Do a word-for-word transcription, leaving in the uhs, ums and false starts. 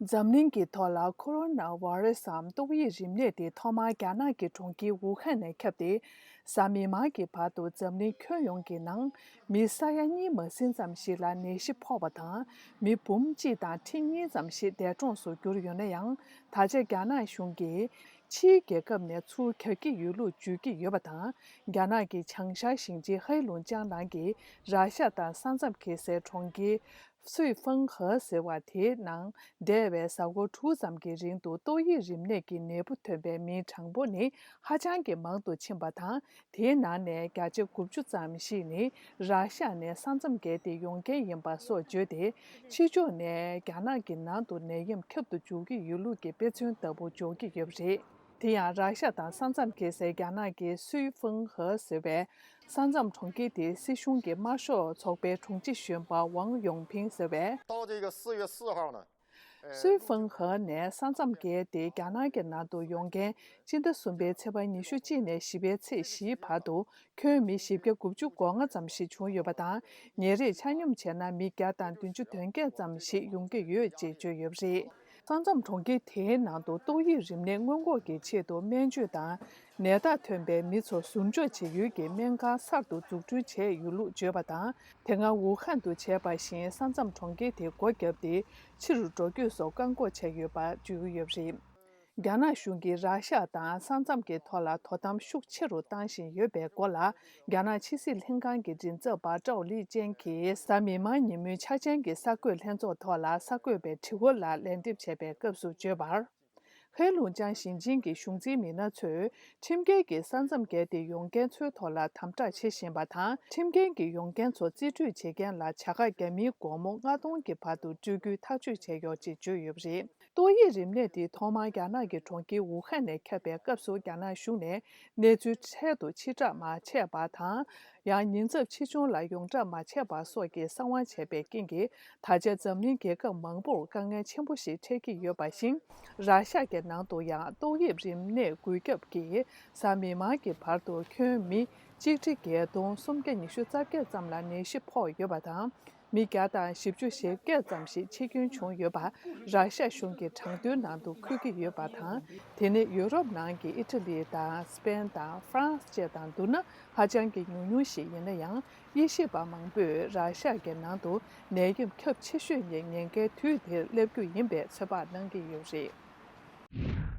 འཛམ་གླིང་གི་ཐོག་ལ་ཁོ་རོ་ན་བྷ་ར་སིའམ་ཏོག་དབྱིབས་རིམས་ནད་དེ་ཐོག་མར་རྒྱ་ནག་གི་གྲོང་ཁྱེར་ཝུ་ཧན་ནས་ཁྱབ་སྟེ། གཟའ་མིག་དམར་གྱི་བར་དུ་འཛམ་གླིང་ཁྱོན་ཡོངས་ཀྱི་ནང་མི་ས་ཡ་གཉིས་མ་ཟིན་ཙམ་ཞིག་ལ་ནད་གཞི་ཕོག་པ་དང་། མི་འབུམ་གཅིག་དང་ཁྲི་གཉིས་ཙམ་ཞིག་འདས་གྲོངས་སུ་གྱུར་ཡོད་ན་ཡང་། ད་ཆ་རྒྱ་ནག་གཞུང་གིས་ཕྱིའི་རྒྱལ་ཁབ་ནས་ཚུར་རྒྱག་གི་ཡོད་ལུགས་བརྗོད་ཀྱི་ཡོད་པ་དང་། རྒྱ་ནག་གི་བྱང་ཤར་ཞིང་ཆེན་ཧའེ་ལུང་ཅང་ནང་གི་ར་ཤ་དང་ས་མཚམས་འཁེལ་སའི་གྲོང་ཁྱེར། སུའེ་ཧྥང་ཧེ་ཟེར་བ་དེའི་ནང་འདས་པའི་གཟའ་འཁོར་དྲུག་ཙམ་གྱི་རིང་དུ་ཏོག་དབྱིབས་རིམས་ནད་ཀྱི་ནད་འབུ་ཐོན་པའི་མིའི་གྲངས་འབོར་ནི་ཧ་ཅང་གི་མང་དུ་ཕྱིན་པ་དང་། དེའི་ནང་ནས་བརྒྱ་ཆ་དགུ་བཅུ་ཙམ་ཞིག་ནི་ར་ཤ་ནས་ས་མཚམས་བརྒལ་ཏེ་ཡོང་མཁན་ཡིན་པ་སོགས་བརྗོད་དེ། ཕྱི་ཕྱོགས་ནས་རྒྱ་ནག་གི་ནང་དུ་ནད་ཡམས་ཁྱབ་ཏུ་འཇུག་གི་ཡོད་ལུགས་ཀྱི་དཔེ་མཚོན་ལྟ་བུ་འཇོག་གི་ཡོད་པ་རེད། དེ་ཡང་ར་ཤ་དང་ས་མཚམས་འཁེལ་སའི་རྒྱ་ནག་གི་སུའེ་ཧྥང་ཧེ་ཟེར་བའི་ས་མཚམས་གྲོང་ཁྱེར་དེའི་སྲིད་གཞུང་གི་དམར་ཤོག་ཚོགས་པའི་དྲུང་ཆེ་གཞོན་པ་ཝང་ཡོང་ཕིང་ཟེར་བས། 到这个四月四号呢，呃， སུའེ་ཧྥང་ཧེ་ནས་ས་མཚམས་བརྒལ་ཏེ་རྒྱ་ནག་གི་ནང་དུ་ཡོང་མཁན་སྤྱི་ཟླ་གསུམ་པའི་ཚེས་པ་ཉི་ཤུ་གཅིག་ནས་བཞི་པའི་ཚེས་བཞིའི་བར་དུ་ཁྱོན་མི་བཞི་བརྒྱ་དགུ་བཅུ་གོ་ལྔ་ཙམ་ཞིག་བྱུང་ཡོད་པ་དང་། ཉིན་རེར་ཆ་སྙོམས་བྱས་ན་མི་བརྒྱ་དང་བདུན་ཅུ་དོན་བརྒྱད་ཙམ་ཞིག་ཡོང་གི་ཡོད་ཅེས་བརྗོད་ཡོད་པ་རེད། ས་མཚམས་གྲོང་ཁྱེར་དེའི་ནང་དུ་ཏོག་དབྱིབས་རིམས་ནད་སྔོན་འགོག་གི་ཆེད་དུ་སྨན་བཅོས་དང་ནད་རྟགས་ཐོན་པའི་མི་ཚོ་ཟུར་འཇོག་བྱེད་ཡུལ་གྱི་སྨན་ཁང་གསར་དུ་འཛུགས་སྐྲུན་བྱས་ཡོད་ལུགས་བརྗོད་པ་དང་། དེ་སྔ་ཝུ་ཧན་དུ་བྱས་པ་བཞིན་ས་མཚམས་གྲོང་ཁྱེར་དེ་སྒོ་བརྒྱབ་སྟེ་ཕྱི་རུ་འགྲོ་སྐྱོད་སོགས་བཀག་འགོག་བྱས་ཡོད་པ་བརྗོད་ཀྱི་ཡོད་པ་རེད། རྒྱ་ནག་གཞུང་གིས་ར་ཤ་དང་ས་མཚམས་ཀྱི་ཐོག་ལ་དོ་དམ་ཤུགས་ཆེ་རུ་བཏང་བཞིན་ཡོད་པའི་སྐོར་ལ། རྒྱ་ནག་ཕྱི་སྲིད་ལྷན་ཁང་གི་མགྲིན་ཚབ་པ་ཀྲའོ་ལི་ཅན་གྱིས་གཟའ་མིག་དམར་ཉིན་མོའི་འཆར་ཅན་གྱི་གསར་འགོད་ལྷན་ཚོགས་ཐོག་ལ་གསར་འགོད་པའི་དྲི་བ་ལ་ལན་འདེབས་བྱས་པའི་སྐབས་སུ་བརྗོད་པར། ཧའེ་ལུང་ཅང་ཞིང་ཆེན་གྱི་གཞུང་འཛིན་མི་སྣ་ཚོས་ཁྲིམས་འགལ་གྱིས་ས་མཚམས་བརྒལ་ཏེ་ཡོང་མཁན་ཚོའི་ཐོག་ལ་དམ་དྲག་བྱེད་བཞིན་པ་དང་། ཁྲིམས་འགལ་གྱིས་ཡོང་མཁན་ཚོ་རྩིས་སྤྲོད་བྱེད་མཁན་ལ་བྱ་དགའ་རྒྱ་མིའི་སྒོར་མོ་ལྔ་སྟོང་གི་བར་དུ་སྤྲོད་རྒྱུའི་ཐག་གཅོད་བྱས་ཡོད་ཅེས་བརྗོད་ཡོད་པ་རེད། ཏོག་དབྱིབས་རིམས་ནད་དེ་ཐོག་མར་རྒྱ་ནག་གི་གྲོང་ཁྱེར་ཝུ་ཧན་ནས་ཁྱབ་པའི་སྐབས་སུ། རྒྱ་ནག་གཞུང་ནས་གནས་ཚུལ་འཕྲལ་དུ་ཕྱིར་བསྒྲགས་མ་བྱས་པ་དང་། ཡང་ཉེན་ཚབས་ཆེ་ཆུང་ལ་ཡོངས་བསྒྲགས་མ་བྱས་པ་སོགས་ཀྱི་གསང་བ་བྱས་པའི་རྐྱེན་གྱིས། ད་ཆ་འཛམ་གླིང་རྒྱལ་ཁབ་མང་པོར་དཀའ་ངལ་ཆེན་པོ་ཞིག་འཕྲད་ཀྱི་ཡོད་པ་བཞིན། ར་ཤ་གི་ནང་དུ་ཡང་ཏོག་དབྱིབས་རིམས་ནད་འགོས་ཁྱབ་ཀྱིས་གཟའ་མིག་དམར་གྱི་བར་དུ་ཁྱོན་མི་གཅིག་ཁྲི་བརྒྱད་སྟོང་སུམ་བརྒྱ་ཉི་ཤུ་རྩ་བརྒྱད་ཙམ་ལ་ནད་གཞི་ཕོག་ཡོད་པ་དང་། མི་བརྒྱ་དང་བཞི་བཅུ་ཞེ་བརྒྱད་ཙམ་ཞིག་འཆི་སྐྱོན་བྱུང་ཡོད་པ་ར་ཤ་གཞུང་གི་གྲངས་ཐོའི་ནང་དུ་འཁོད་ཀྱི་ཡོད་པ་དང་། དེ་ནི་ཡུ་རོབ་ནང་གི་ཨི་ཊ་ལི་དང་སི་པེན་དང་ཧྥ་རན་སི་བཅས་དང་བསྡུར་ན་ཧ་ཅང་གི་ཉུང་ཉུང་ཞིག་ཡིན་ན་ཡང་། དབྱེ་ཞིབ་པ་མང་པོས་ར་ཤ་གི་ནང་དུ་ནད་ཡམས་ཁྱབ་ཆེ་ཤོས་ནི་ཉེན་ཁའི་དུས་འདིར་སླེབས་རྒྱུ་ཡིན་པའི་ཚོད་དཔག་གནང་གི་ཡོད་པ་རེད།